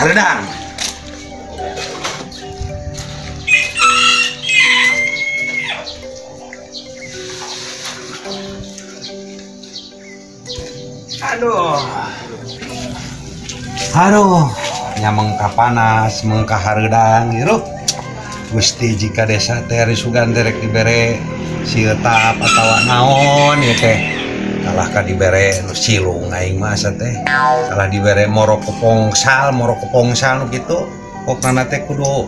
Hareudang. Aduh. Aduh, nya mengka panas, mengka hareudang hirup. Gusti jika desa teh ari sugan derek dibere sietap atawa naon ieu teh. Kalah ka dibere nu silung aing mah asa teh. Kalah dibere moro kepongsal nu kitu. Pokna teh kudu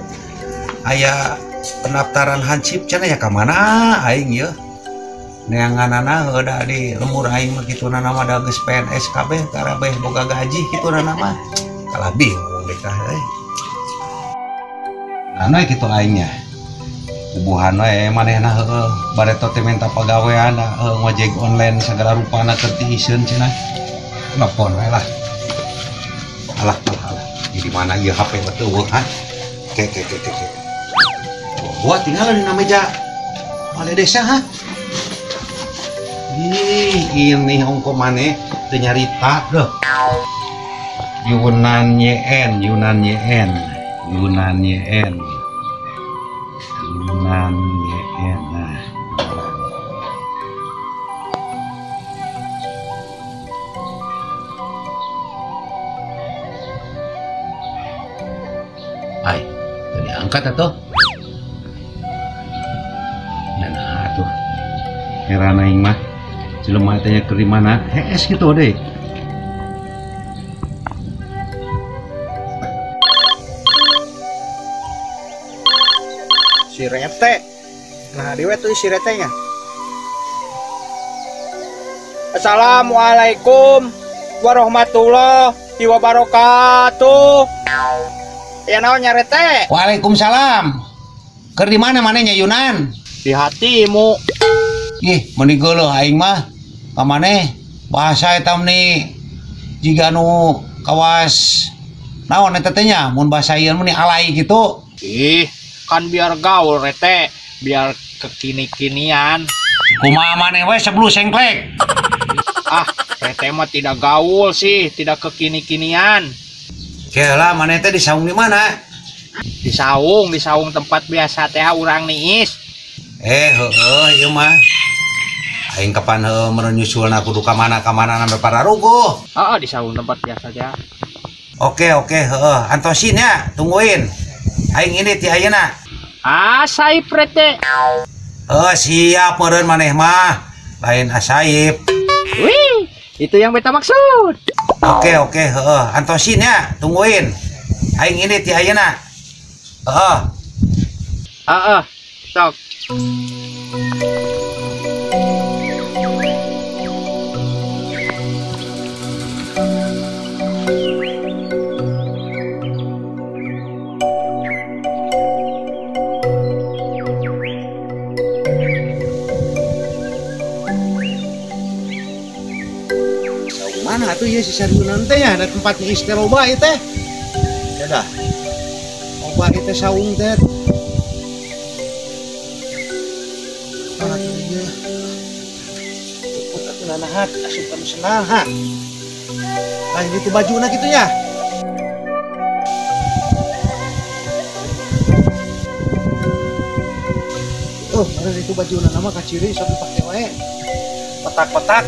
aya pendaftaran hansip cenah ya ka mana aing ieu. Neanganana heuh da di lembur aing mah kituna mah da geus PNS kabeh karabeh boga gaji kituna mah. Kalah bingung deh kah euy. Anu kitu aingnya. Ubuhan we manehna heueuh bareto teh minta pagawean heuh ngojek online segala rupana keur tiiseun cenah. Telepon we lah. Alah alah. Di mana ieu HP mah teu eueuh ha? Ke ke ke ke. Gua tinggal dina meja balai desa ha. Ih, ini ongko maneh teu nyarita deuh. Yunan YN, Yunan YN, Yunan YN. Yunan YN. Nah. Ai, teu diangkat atuh. Nah, atuh. Heran aing mah. Jelema teh keur di mana? Hees gitu deh. Si Rete. Nah, dewe tuh si Retenya. Assalamualaikum warahmatullahi wabarakatuh. Ya naon nya Rete? Waalaikumsalam. Keur di mana manehnya Yunan? Di hatimu. Ih, meni geuleuh aing mah. Ka maneh bahasa eta meni jiga nu kawas naon eta teh nya mun bahasa ieu meni alai gitu. Ih, kan biar gaul Rete, biar kekini-kinian. Kumaha maneh we sebelum sengklek. Ah, Rete mah tidak gaul sih, tidak kekini-kinian. Kela maneh teh di saung di mana? Di saung tempat biasa teh urang niis. Heueuh ieu mah. Aing kapan heueuh meureun nyusulna kudu ka mana sampe pararuguh. Heeh, di saung tempat biasa teh. Oke, oke, heueuh, antosin ya, tungguin. Aing ini ti ayeuna. Ah, saip Rete. Heuh, siap meureun maneh mah. Lain asaip. Wih, itu yang beta maksud. Oke, oke, heueuh, antosin ya, tungguin. Aing ini ti ayeuna. Heeh. Heeh, sok. Mana tuh ya si Yunan teh ya, ada tempatnya istiloba ieu teh. Ya dah. Oba ieu teh saung teh. Mana tuh ieu? Cepet atuh nanahat asup anu senang ha. Lain itu bajuna kitu nya. Oh, mana itu bajuna nama kaciri sok dipake wae. Kotak-kotak.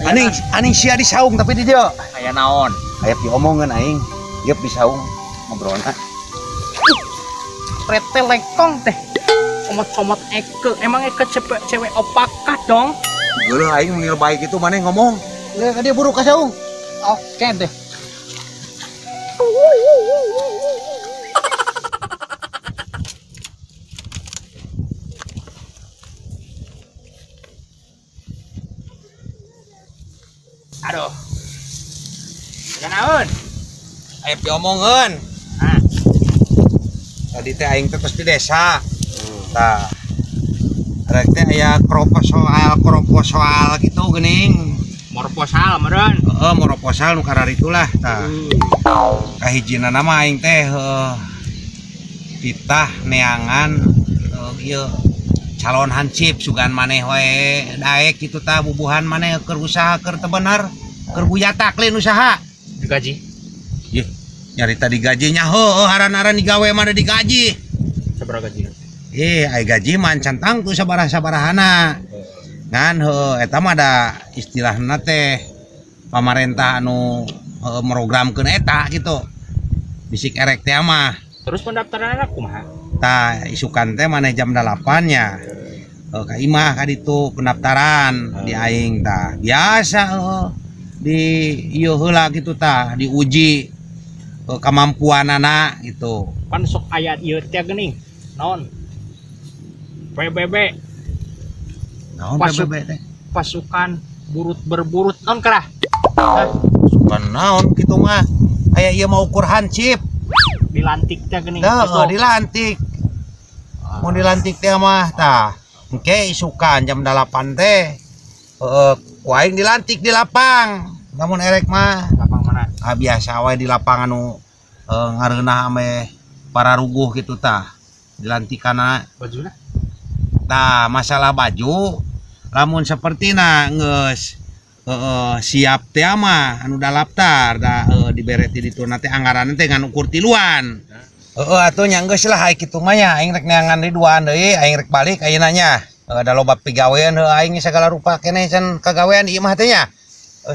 Aning, aning sia di saung tapi di dia. Aya naon? Aya diomongan aing. Ieu di saung ngobrolna. Rete lekong teh. Comot-comot eke. Emang eke cewek opakah dong? Geuleuh aing menil baik itu maneh ngomong. Lihat dia buruk ka saung. Oke deh. Aduh. Naon? Aya piomongeun. Ah. Tadi teh aing teh tos di desa. Tah. Rek teh aya proposal gitu geuning. Proposal meureun. Heeh, proposal nu kararitulah tah. Kahijina mah aing teh titah neangan ieu calon hansip sugan maneh wae daek kitu tah bubuhan maneh keur usaha keur teu bener, keur buyatak lain usaha. Digaji. Yeuh, nyarita digaji nya heueuh haran-haran digawe mah digaji. Sabaraha gaji? Ai gaji mah can tangtu sabaraha-sabarahana. Ngan heueuh eta mah da istilahna teh pamarentah anu merogramkeun eta gitu. Bisik erek teh mah. Terus pendaftaranna kumaha? Tah isukan teh maneh jam 8 nya. Ka imah ka ditu pendaftaran di aing tah. Biasa di ieu heula gitu tah diuji kemampuanana gitu. Pan sok aya ieu teh geuning. Naon? PBB. Naon PBB teh? Pasukan burut berburut naon kerah? Pasukan naon kitu mah? Aya ieu mah ukur hansip. Dilantik teh geuning. Heeh, dilantik. Mun dilantik teh mah tah. Engke isukan jam 8 teh. Heeh, ku aing dilantik di lapang. Namun erek mah. Lapang mana? Ah biasa wae di lapang anu ngareunah ame para ruguh gitu tah. Dilantikanna. Bajuna? Tah, masalah baju lamun sapertina geus siap teh mah anu daftar da dibere ti ditu teh anggaran teh ngan ukur tiluan. Heeh atuh nya geus lah ai kitu mah nya aing rek neangan deui duaan deui aing rek balik ayeuna nya. Da loba pigawean heuh aing sagala rupa keneh can kagawean ieu mah teh nya.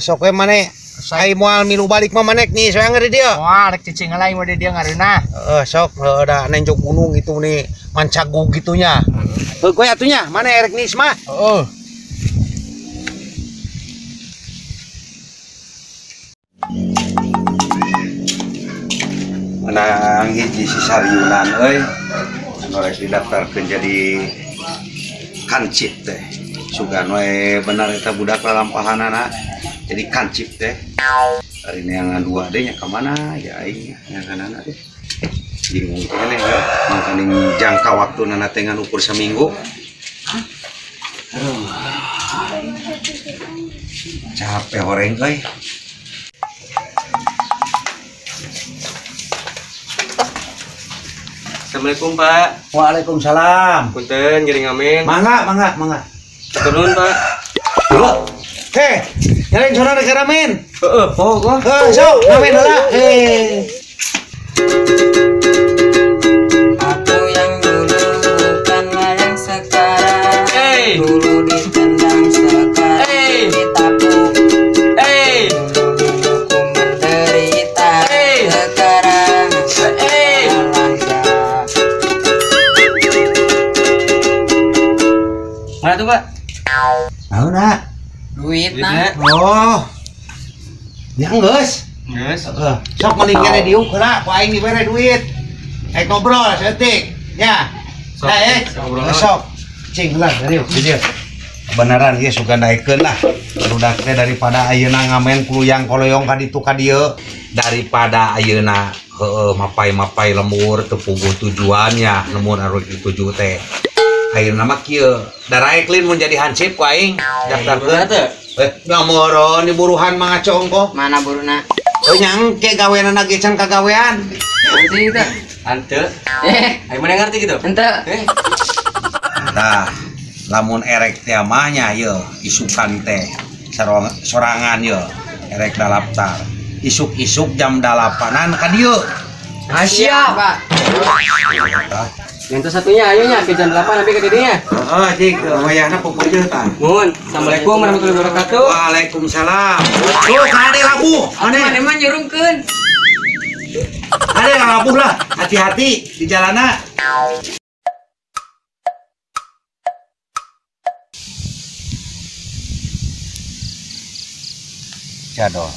Sok we maneh ai moal milu balik mah maneh nih soang di dieu. Moal rek cicing heula aing mah di dieu ngareunah. Heeh sok heuh da nenjok gunung itu nih mancagug kitu nya. Heuh kowe atuh nya maneh erek nih mah. Heeh. Menang hiji si Sariunan euy anu rek didaftarkeun jadi kancip teh. Sugan we bener eta budak lalampahanana jadi kancip teh. Ari neangan dua deh nya ka mana ya aing neanganana deh. Bingung keneh ya mangkaning jangka waktuna teh ngan ukur saminggu. Aduh. Capek horeng euy. Assalamualaikum Pak. Waalaikumsalam. Punten giring amin. Mangga, mangga, mangga. Turun Pak. Dulu. Heh, nyalain sono rek ramen. Heeh, oh gua. Heuh, sok ramen heula. Heh. Aku yang dulu bukanlah yang sekarang. Hey. Dulu ditendang sekarang hey. Ditapuk. Hey. Dulu ku menderita. Hey. Sekarang hey. Mana tuh Pak? Tahu nak? Duit nah. Oh. Ya geus. Geus. Heeh. Sok mending kene diuk heula ku aing dibere duit. Aing ngobrol saeutik. Nya. Sok. Sok. Cing lah diuk di dieu. Beneran ieu suka naikeun lah. Barudak teh daripada ayeuna ngamen kuluyang koloyong ka ditu ka dieu daripada ayeuna heueuh mapai-mapai lembur teu puguh tujuannya lembur anu dituju teh. Ayeuna mah kieu, daraek lin mun jadi hansip ku aing daftarkeun teh. Ngamoron di buruhan mah ngaco ongkoh. Mana buruhna? Oh nya engke gaweanana ge can kagawean. Ngerti teh? Hanteu. Aing mana ngerti gitu? Henteu. Tah, lamun erek teh mah nya ieu isukan teh sorangan ieu erek daftar. Isuk-isuk jam 8-an ka dieu. Ah, siap, Pak. Tah. Yang satunya ayo nya ke jam 8 sampai ke didinya. Heeh, cik, wayahna pupuyeuh tah. Mun, Assalamualaikum warahmatullahi wabarakatuh. Waalaikumsalam. Tuh, kade labuh. Mane mah nyurungkeun. Kade labuh lah. Hati-hati di jalana. Jadol.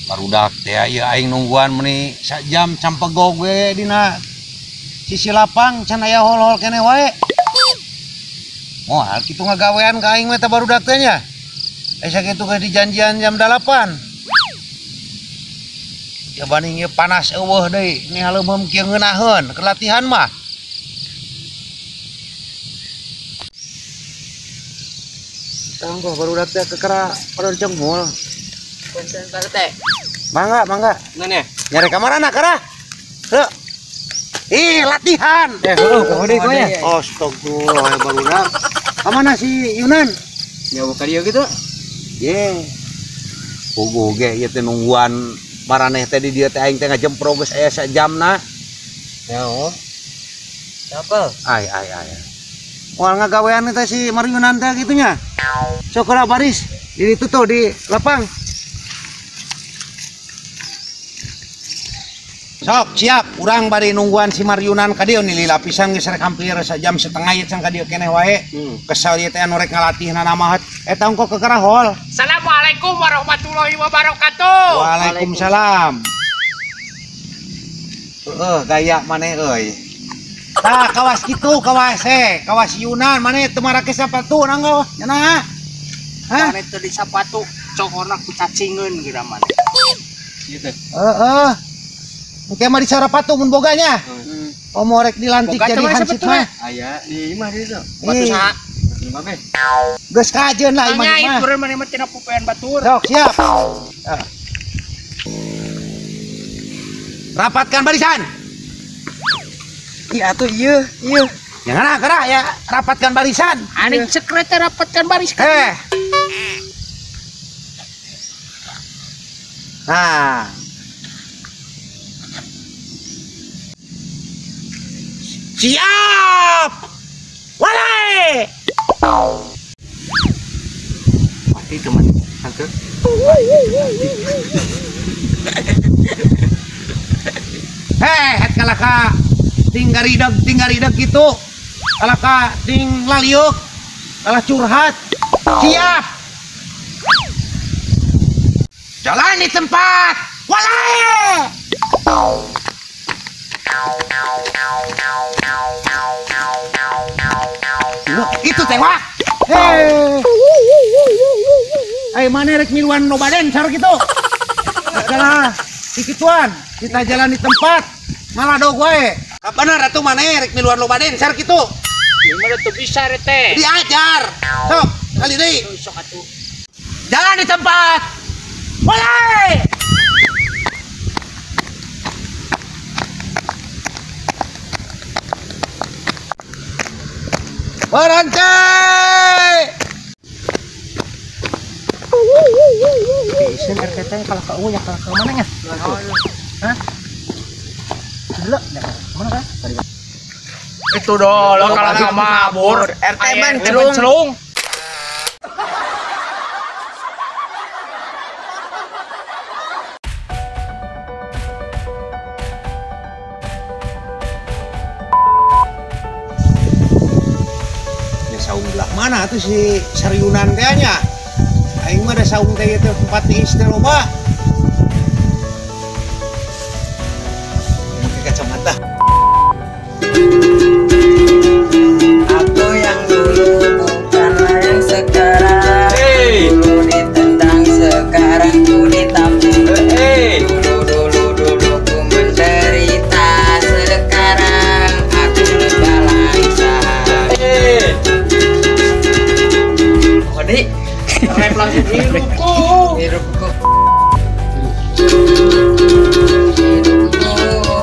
Barudak teh ieu aing nungguan meuni sajam campegog we dina sisi lapang can aya hol-hol keneh wae. Moal kitu ngagawean ka aing mah teh barudak teh nya. Eh sakitu geus dijanjian jam 8. Ya banding ieu panas eueuh deui, ni haleumeum kieu ngeunaheun keur latihan mah. Tangguh barudak teh kekera pada cengmul. Punten Pak RT. Mangga, mangga. Mana? Nyari kamarana kara? Heuh. Ih, latihan. Heuh, deui kowe nya. Astagfirullah barudak. Kamana si Yunan? Ya buka dia gitu. Ye. Puguh ge ieu teh nungguan maraneh teh di dieu teh aing teh ngajempro geus aya sajamna. Ya oh. Siapa? Ai ai ai. Moal ngagawean teh si Maryunan teh kitu nya. Sok heula baris di ditu tuh di lapang. Sok siap urang bari nungguan si Maryunan ka dieu nilai lapisan geus rek hampir sajam setengah ieu can ka dieu keneh wae. Kesel ieu teh anu rek ngalatihna mah eta ongko kekera hol. Assalamualaikum warahmatullahi wabarakatuh. Waalaikumsalam. Heeh, gaya maneh euy. Tah kawas kitu kawas kawas Yunan maneh teu marake sapatu nangga nya. Hah? Maneh teu di sapatu congorna ku cacingeun geura maneh. Gitu. Heeh. Engke mah disarapatu mun boganya. Omo rek dilantik Boga jadi hansip mah. Aya di imah di ditu. Batu saha? Imah be. Geus kajeun lah imah mah. Nya maneh mah tina pupean batur. Sok siap. Rapatkan barisan. Iya atuh ieu, ieu. Jangan gerak ya, rapatkan barisan. Ani sekreter rapatkan barisan. Nah. Siap. Walai. Mati teman. Hantu. Heh, het kalaka ting garideg gitu. Kalaka ting laliuk, kalah curhat. Siap. Jalan di tempat. Walai. Itu tewak. Hei. Ayo mana rek miluan loba dancer gitu. Salah, dikituan. Kita jalan di tempat. Malah dog wae. Bener atuh mana rek miluan loba dancer gitu. Gimana tuh bisa rete? Diajar. Sok, kali deui. Sok atuh. Jalan di tempat. Mulai. Berhenti. Isin RT kalau ke ungunya kalau ke mana nya? Hah? Dulu, mana kan? Itu dong, kalau nggak mabur. RT menclung. Ya saung belah mana tuh si Saryunan teh nya? Aing mah da saung teh ieu tempat tiis teh loba. Pakai kacamata. Aku yang dulu bukanlah yang sekarang. Hey. Dulu ditendang, sekarang ku ditampung. Hey. Dulu dulu dulu ku menderita, sekarang aku lupa langsung. Hey. Odi. Rap langsung hidupku. Hidupku. Hidupku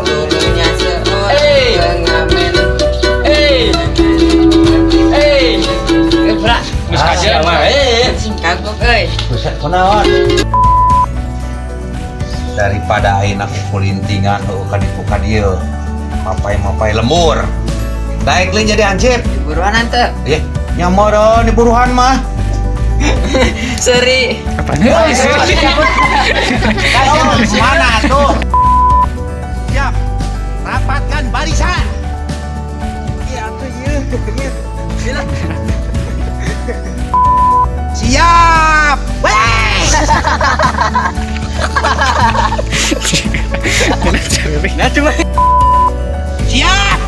dulunya seorang pengamen. Hey. Hey. Bra. Geus kajeun mah. Kagok euy. Buset kunaon. Daripada ayeuna kukulintingan heueuh ka ditu ka dieu. Mapai-mapai lembur. Daek lain jadi hansip. Buruan teu. Ih, nyamoron di buruhan mah. Seri. Apaan? Mana tuh? Siap. Rapatkan barisan. Iya atuh ieu. Ieu. Siap. Weh. Nah cuma. Siap.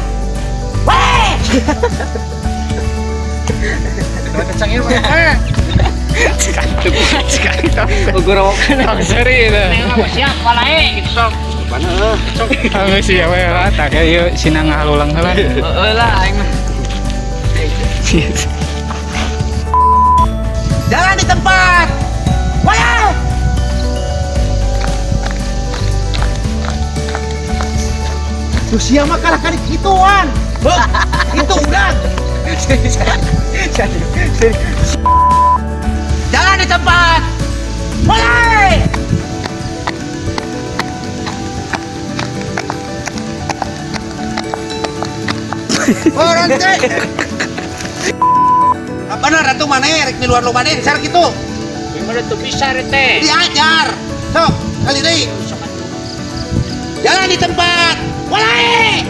Weh. Kencangin mah. Seri itu. Siap walae gitu sok. Mana? Sok siap we lah tak ieu sina ngahalulang heula. Heeh lah aing mah. Jalan di tempat. Walae. Tuh sia mah kalah kali gituan. Itu udah. Jalan di tempat. Mulai. Berhenti. Apa bener atuh maneh rek miluan lo maneh share kitu. Gimana tuh bisa rete? Diajar. Sok, kali deui. Jalan di tempat. Mulai.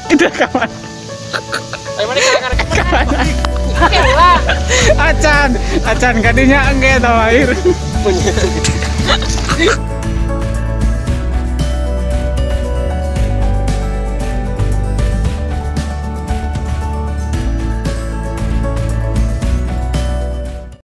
Itu kawan. Acan, acan kadinya engke tau air.